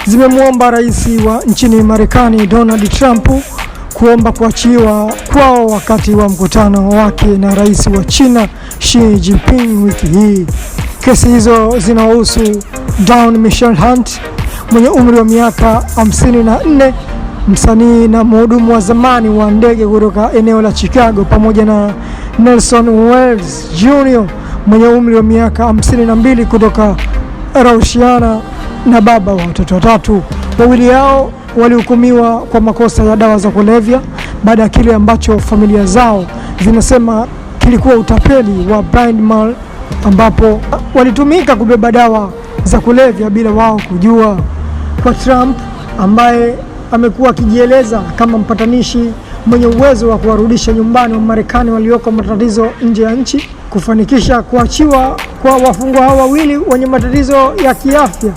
zimemwomba rais wa nchini Marekani Donald Trump kuomba kuachiwa kwao wakati wa mkutano wake na rais wa China Xi Jinping wiki hii. Kesi hizo zinawahusu Dawn Michelle Hunt mwenye umri wa miaka 54, msanii na mhudumu wa zamani wa ndege kutoka eneo la Chicago, pamoja na Nelson Wells Jr. mwenye umri wa miaka 52 kutoka Louisiana na baba wa watoto watatu. Wawili hao walihukumiwa kwa makosa ya dawa za kulevya baada ya kile ambacho familia zao zinasema kilikuwa utapeli wa Blind Mall, ambapo walitumika kubeba dawa za kulevya bila wao kujua. Kwa Trump ambaye amekuwa akijieleza kama mpatanishi mwenye uwezo wa kuwarudisha nyumbani wa Marekani walioko matatizo nje ya nchi, kufanikisha kuachiwa kwa wafungwa hao wawili wenye matatizo ya kiafya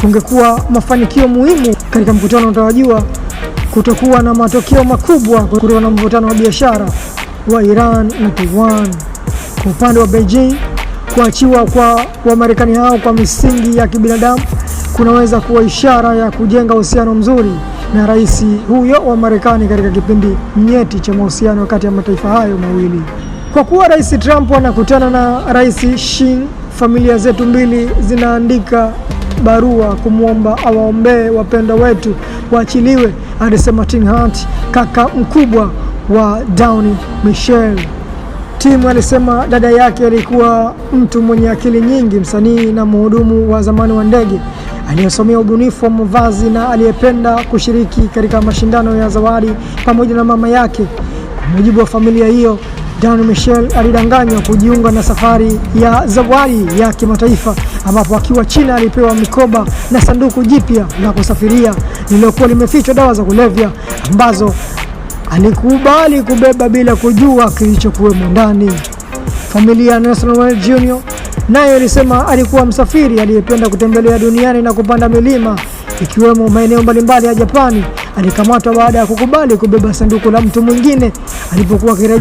kungekuwa mafanikio muhimu katika mkutano utarajiwa kutokuwa na matokeo makubwa kutokana na mvutano wa biashara wa Iran na Taiwan. Kwa upande wa Beijing, kuachiwa kwa Wamarekani hao kwa misingi ya kibinadamu kunaweza kuwa ishara ya kujenga uhusiano mzuri na rais huyo wa Marekani katika kipindi nyeti cha mahusiano kati ya mataifa hayo mawili. Kwa kuwa Rais Trump anakutana na Rais Xi, familia zetu mbili zinaandika barua kumwomba awaombee wapendwa wetu waachiliwe, alisema Tim Hunt, kaka mkubwa wa Dawn Michelle. Tim alisema dada yake alikuwa mtu mwenye akili nyingi, msanii na mhudumu wa zamani wa ndege aliyesomea ubunifu wa mavazi na aliyependa kushiriki katika mashindano ya zawadi pamoja na mama yake. Kwa mujibu wa familia hiyo, Dawn Michelle alidanganywa kujiunga na safari ya zawadi ya kimataifa ambapo akiwa China alipewa mikoba na sanduku jipya la kusafiria lililokuwa limefichwa dawa za kulevya ambazo alikubali kubeba bila kujua kilichokuwemo ndani. Familia ya Nelson Wells Jr. nayo ilisema alikuwa msafiri aliyependa kutembelea duniani na kupanda milima ikiwemo maeneo mbalimbali ya Japani. Alikamatwa baada ya kukubali kubeba sanduku la mtu mwingine alipokuwa akirejea